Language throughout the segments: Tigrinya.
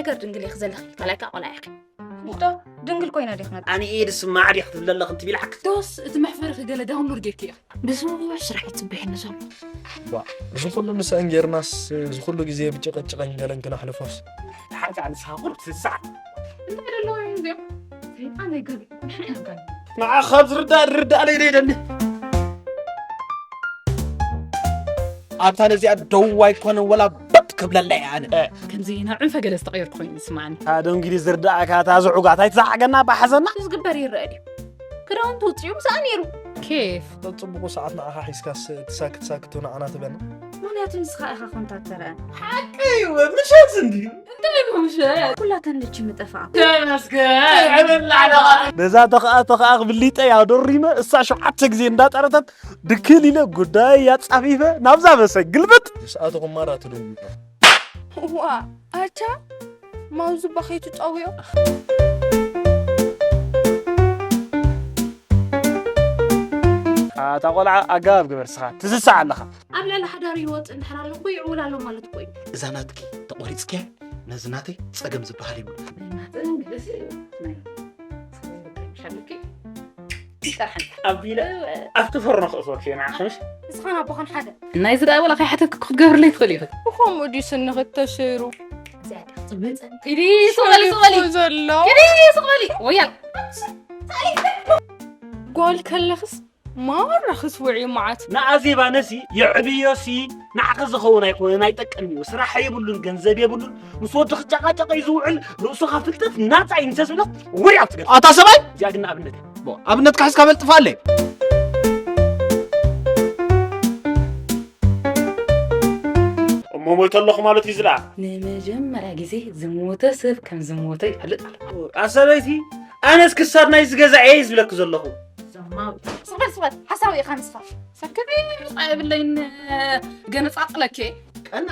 ገር ድንግል ኢኺ ዘለኺ፣ ካልኣይ ከኣ ቆልዓ ኢኺ። ዶ ድንግል ኮይና ዲኽና? ኣነ እየ ድስማዕ ዲያ ክትብል ኣለኽን ትብል ሓቂ። ዶስ እቲ መሕፈርኺ ገለ ዳውንሎድ ጌርክዮ ኢኺ። ብዙሕ ስራሕ እዩ ጽበየኒ ዘሎ። ዋ፣ እዚ ኩሉ ምስአን ጌርናስ፣ እዚ ኩሉ ግዜ ብጭቕጭቕን ገለን ክነሕልፎስ። ሓንሳእ ንስኻ ቁርብ ትስሳዕ። እንታይ ደለዎ እዮም እዚኦም? ሰይጣን ኣይገሉ። ንሕና ኢና ንገሉ። ንዓ ካብ ዝርዳእ ዝርዳእ ለይ ደይደሊ። ኣብታ ነዚኣ ደው ኣይኮነን ወላ በጥ ክብለላ እየ ኣነ። ከምዚ ናብ ዕንፈ ገለ ዝተቐየርኩ ኮይኑ ይስምዓኒ። እታ ደንጊዲ ዝርዳእካ እታ ዝዑጋ ታይ ትዛሓገና ባሓዘና። ዝግበር ይረአ ድዩ? ክዳውንቱ ውፅኡ ምሳኣ ነይሩ። ኬፍ። ተፅቡቑ ሰዓት ንዓኻ ሒዝካስ ትሳክት ሳክቶ ንዓና ትበና። ምክንያቱ ንስኻ ኢኻ ከምታት ተረአ። ሓቂ እዩ ምሸት እንድዩ። እንታይ ምሸት? ኩላተን ልቺ ምጠፋኣ። ተመስገን። ነዛ ተኸኣ ተኸኣ ክብሊጠ ያው ደሪመ እሳ ሸውዓተ ግዜ እንዳጠረተት ድክል ኢለ ጉዳይ ያጻፊፈ ናብዛ በሰ ግልብጥ። ሰዓትኹም ማራ ትደውሉ። ዋ ኣቻ ማውዝ ባኸይቱ ጠውዮ። ኣታ ቆልዓ ኣጋብ ግበር ስኻ ትስሳዕ ኣለኻ። ኣብ ልዕሊ ሓዳር ይወጥ እንድሕር ኣሎ እኮ ይዕውል ኣሎ ማለት እኮ እዩ። እዛ ናትኪ ተቆሪፅኪያ ነዚ ናተይ ፀገም ዝበሃል ይብሉ። ኣቢለ ኣብቲ ፈርኖ ክእትወኪ እየ ንዓኺ ምሽ። ንስኻን ኣቦኻን ሓደ። ናይዚ ደኣ ወላ ከይሓተትኪ ክትገብርለይ ትኽእሊ ኢኺ። ብኸምኡ ድዩ ስንኺ ተሰይሩ? ኪዲ ሱቕ በሊ ሱቕ በሊ። ዘሎ ኪዲ ሱቕ በሊ። ወያል። ጓል ከለኽስ ማራ ክትውዒ መዓት። ንኣዜባ ነሲ የዕብዮሲ ንዓኺ ዝኸውን ኣይኮነን ኣይጠቅም እዩ። ስራሕ የብሉን ገንዘብ የብሉን ምስ ወዲ ክጨቃጨቅ እዩ ዝውዕል። ርእሱ ካብ ፍልጠት ናፃ እዩ እንተዝብለስ ወዲያ ትገል። ኣታ ሰብኣይ እዚኣ ግን ኣብነት እያ። ቦ ኣብነት ካሕስ ካበል ጥፋለይ። እሞ ሞይተ ኣለኹ ማለት እዩ ዝለኣ። ንመጀመርያ ግዜ ዝሞተ ሰብ ከም ዝሞተ ይፈልጥ ኣለኹ። ኣሰበይቲ ኣነስ ክሳድ ናይ ዝገዛ እየ ዝብለኪ ዘለኹ። ስቕበል ስቕበል ሓሳዊ ኢኻ ንስኻ። ሰክሪ የብለይን ገነፃፅለኪ። ቀና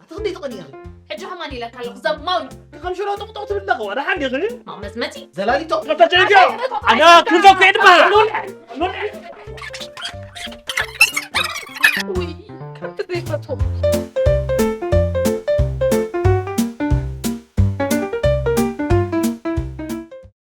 ኣቲ ክንደይ ትቐኒ ኢኺ? ሕጂ ከማን ኢለካ ኣለኹ ዘማዊ። ከም ሽሮ ጥቕጥቕ ትብል ኣለኹ ዋላ ሓንዲ ኢኺ? ማቕመፅመፂ። ዘላሊቶ። ተጨንቂ ኣና ክንዘኩ ድማ።